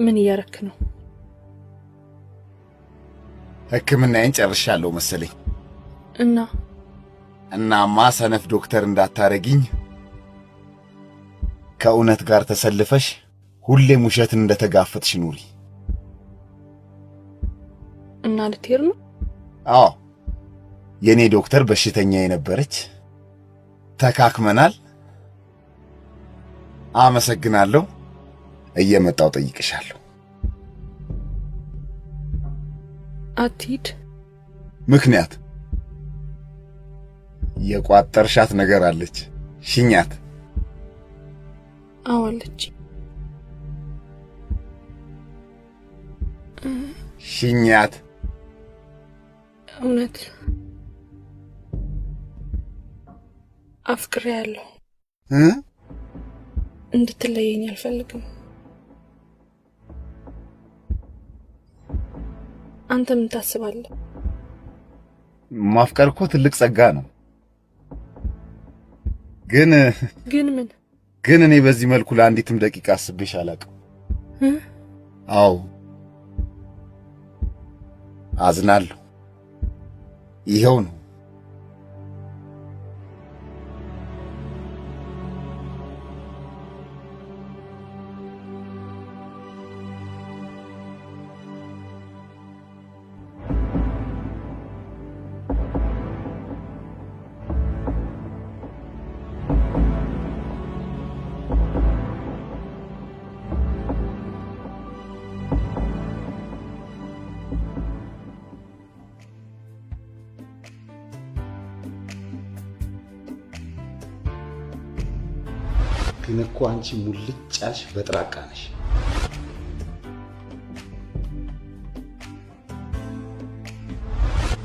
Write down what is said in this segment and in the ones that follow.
ምን እያረክ ነው? ሕክምናዬን ጨርሻለሁ መሰለኝ። እና እናማ ሰነፍ ዶክተር እንዳታረጊኝ ከእውነት ጋር ተሰልፈሽ ሁሌም ውሸትን እንደተጋፈጥሽ ኑሪ። እና ልትሄድ ነው? አዎ፣ የእኔ ዶክተር በሽተኛ የነበረች፣ ተካክመናል። አመሰግናለሁ። እየመጣው ጠይቅሻለሁ። አትሂድ። ምክንያት የቋጠርሻት ነገር አለች። ሽኛት። አዎ አለች። ሽኛት። እውነት አፍቅሬያለሁ። እ? እንድትለየኝ አልፈልግም። አንተ ምን ታስባለህ? ማፍቀር እኮ ትልቅ ጸጋ ነው። ግን ግን ምን? ግን እኔ በዚህ መልኩ ለአንዲትም ደቂቃ አስቤሽ አላውቅም። እ? አዎ፣ አዝናለሁ። ይኸው ነው። ግን እኮ አንቺ ሙልጭ ያልሽ በጥራቃ ነሽ።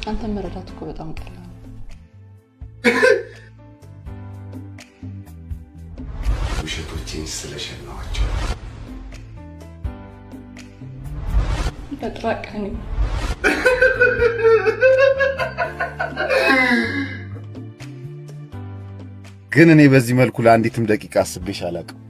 አንተን መረዳት እኮ በጣም ቀላል ነው። ውሸቶቼን ስለሸናኋቸው። በጥራቃ ነኝ። ግን እኔ በዚህ መልኩ ለአንዲትም ደቂቃ አስቤሽ አላውቅም።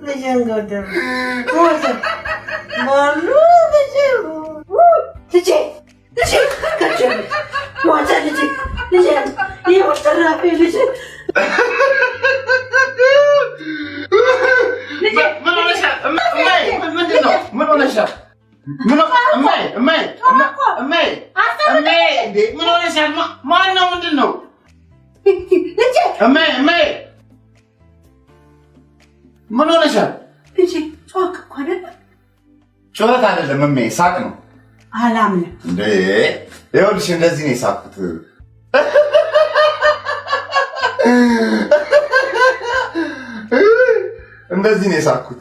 ልጄን ገደሉ። ሞተ። በሉ ልጄ፣ ልጄ፣ ልጄ ገደሉ። ሞተ ልጄ፣ ልጄ፣ ይኸው ተራፊ ልጄ። ምን ሆነሻል? እማዬ፣ ምንድን ነው? ምን ሆነሻል? እማዬ፣ እማዬ፣ እማዬ፣ እማዬ፣ እንዴ ምን ሆነሻል? ማን ነው? ምንድን ነው? ልጄ፣ እማዬ፣ እማዬ፣ ምን ሆነሻል? ልጄ ጮክ እኮ አይደለ? ጩኸት አይደለም እሜ፣ ሳቅ ነው። አላምንም። እንዴ ይኸውልሽ፣ እንደዚህ ነው የሳቅኩት። እንደዚህ ነው የሳቅኩት።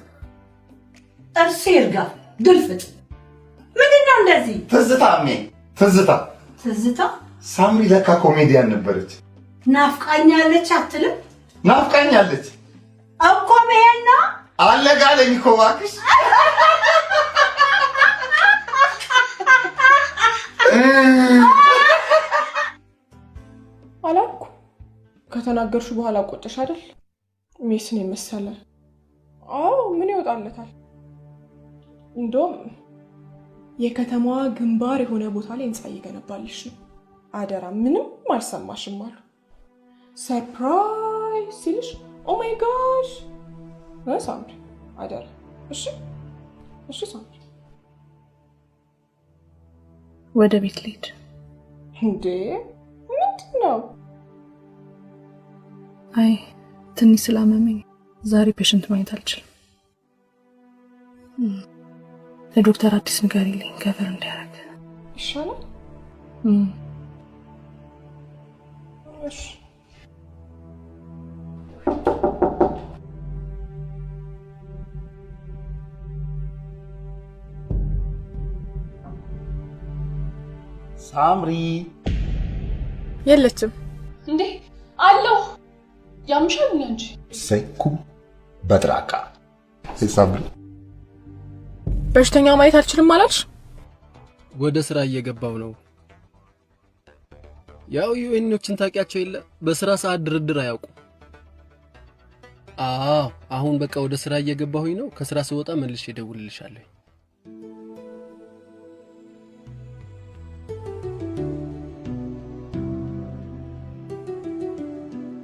ጥርሴ ይርጋፍ ድልፍጥ። ምንድን ነው እንደዚህ? ትዝታ እሜ፣ ትዝታ። ትዝታ? ሳምሪ ለካ ኮሜዲያን ነበረች። ናፍቃኛለች አትልም? ናፍቃኛለች እኮ መሄድ ነው። አለቃለኝ እኮ እባክሽ። አላልኩ ከተናገርሹ በኋላ ቆጨሽ አይደል? ሜስን የመሰለ፣ አዎ ምን ይወጣለታል? እንደውም የከተማዋ ግንባር የሆነ ቦታ ላይ ህንፃ እየገነባልሽ ነው። አደራ ምንም አልሰማሽም አሉ። Surprise ሲልሽ oh my gosh ሳምሪ፣ አደራ። እሺ እሺ ሳምሪ። ወደ ቤት ልሂድ። እንዴ ምንድን ነው? አይ ትንሽ ስላመመኝ ዛሬ patient ማየት አልችልም። ለዶክተር አዲስ ንገሪልኝ cover እንዲያደርግ። ይሻላል። እሺ። ሳምሪ። የለችም እንዴ? አለሁ። ያምሻል እንዴ አንቺ? ሰይኩ በጥራቃ። ሳምሪ። በሽተኛ ማየት አልችልም አላልሽ? ወደ ስራ እየገባው ነው። ያው UN ኦችን ታውቂያቸው የለ፣ በስራ ሰዓት ድርድር አያውቁም። አዎ፣ አሁን በቃ ወደ ስራ እየገባሁኝ ነው። ከስራ ስወጣ መልሼ እደውልልሻለሁ።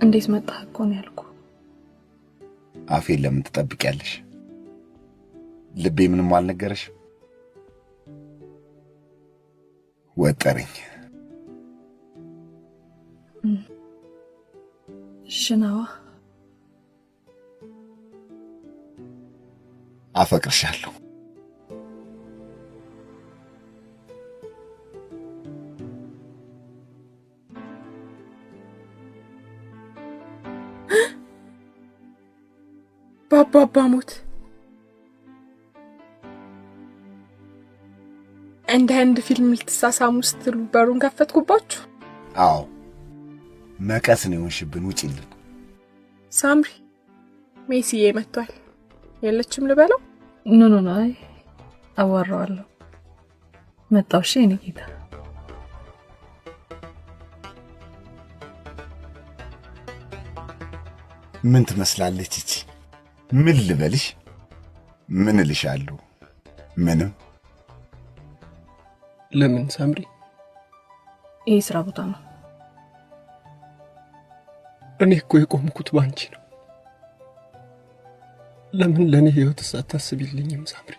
እንዴት መጣህ እኮ ነው ያልኩህ። አፌን ለምን ትጠብቂያለሽ? ልቤ ምንም አልነገረሽም? ወጠረኝ። ሽናዋ። አፈቅርሻለሁ። በአባባ ሞት እንደ ህንድ ፊልም ልትሳሳሙ ስትሉ በሩን ከፈትኩባችሁ። አዎ፣ መቀስ ነው የሆንሽብን። ውጪልን። ሳምሪ፣ ሜሲዬ መጥቷል። የለችም ልበለው? No, no, no፣ አይ፣ አዋራዋለሁ። መጣው። እሺ የኔ ጌታ። ምን ትመስላለች እቺ? ምን ልበልሽ? ምን እልሻለሁ? ምንም። ለምን ሳምሪ? ይህ ስራ ቦታ ነው። እኔ እኮ የቆምኩት ባንቺ ነው። ለምን ለእኔ ህይወትስ አታስቢልኝም ሳምሪ?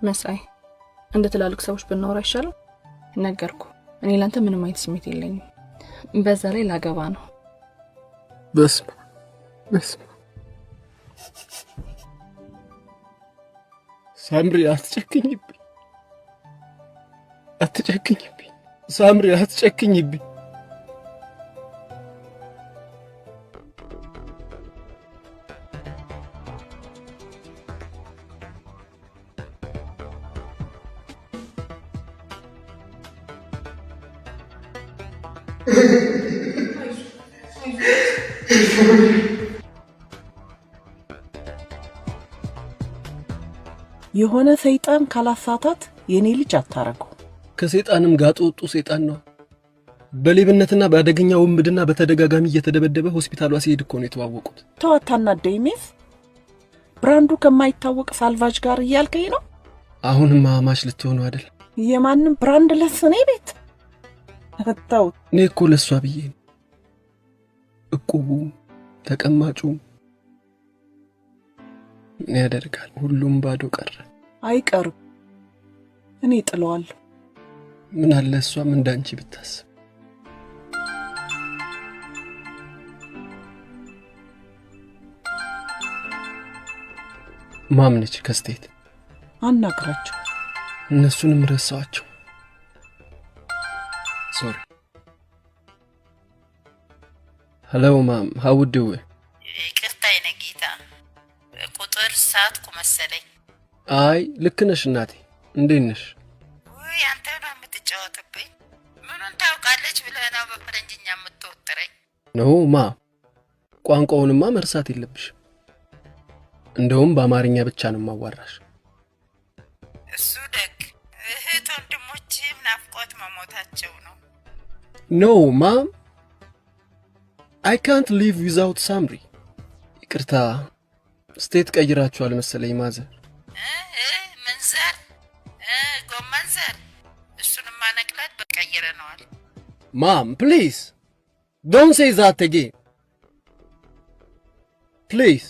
መሳይ፣ እንደ ትላልቅ ሰዎች ብናወራ አይሻልም? ነገርኩ፣ እኔ ላንተ ምንም አይነት ስሜት የለኝም። በዛ ላይ ላገባ ነው። በስመ በስመ፣ ሳምሪ አትጨክኝብኝ፣ አትጨክኝብኝ ሳምሪ፣ አትጨክኝብኝ። የሆነ ሰይጣን ካላሳታት የኔ ልጅ አታረገው። ከሰይጣንም ጋጥ ወጡ ሰይጣን ነው። በሌብነትና በአደገኛ ውንብድና በተደጋጋሚ እየተደበደበ ሆስፒታሏ ሲሄድ እኮ ነው የተዋወቁት። ተው አታናደኝ ሜስ። Brand ኡ ከማይታወቅ ሳልቫጅ ጋር እያልከኝ ነው? አሁንም አማች ልትሆኑ አይደል? የማንም brand ለስ እኔ ቤት ተው። እኔ እኮ ለእሷ ብዬ ነው። እቁቡም ተቀማጩም ምን ያደርጋል፣ ሁሉም ባዶ ቀረ። አይቀርም፣ እኔ ጥለዋለሁ። ምን አለ እሷም እንዳንቺ ብታስብ። Mom ነች ከ state። አናግራቸው። እነሱንም ረሳዋቸው። Sorry። Hello mom, how do ይቅርታ የኔ ጌታ፣ ቁጥር ሳትኩ መሰለኝ። አይ፣ ልክ ነሽ እናቴ። እንዴት ነሽ? ውይ፣ አንተ ነው የምትጫወትብኝ። ምኑን ታውቃለች ብለህ ነው በፈረንጅኛ የምትወጥረኝ? No ma፣ ቋንቋውንማ መርሳት የለብሽም። እንደውም በአማርኛ ብቻ ነው የማዋራሽ። እሱ ደግ፣ እህት ወንድሞችም ናፍቆት መሞታቸው ነው። ኖ ማም፣ አይ ካንት ሊቭ ዊዛውት ሳምሪ። ይቅርታ፣ state ቀይራችኋል መሰለኝ mother። እ እ ምን ዘር ጎመን ዘር፣ እሱንማ ነቅለን በቀይረነዋል። Mom, please don't say that again, please።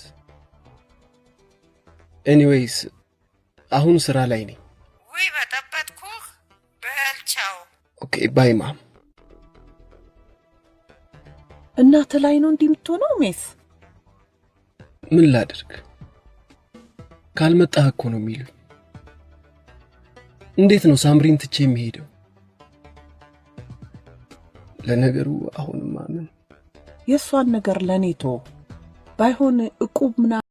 Anyways, አሁን ስራ ላይ ነኝ። ውይ በጠበጥኩህ። በል ቻው። Okay, bye mom። እናትህ ላይ ነው እንዲህ የምትሆነው ሜስ? ምን ላድርግ? ካልመጣህ እኮ ነው የሚሉኝ። እንዴት ነው ሳምሪን ትቼ የሚሄደው? ለነገሩ አሁንማ ምን የእሷን ነገር ለእኔ ተወው። ባይሆን እቁብ ምናምን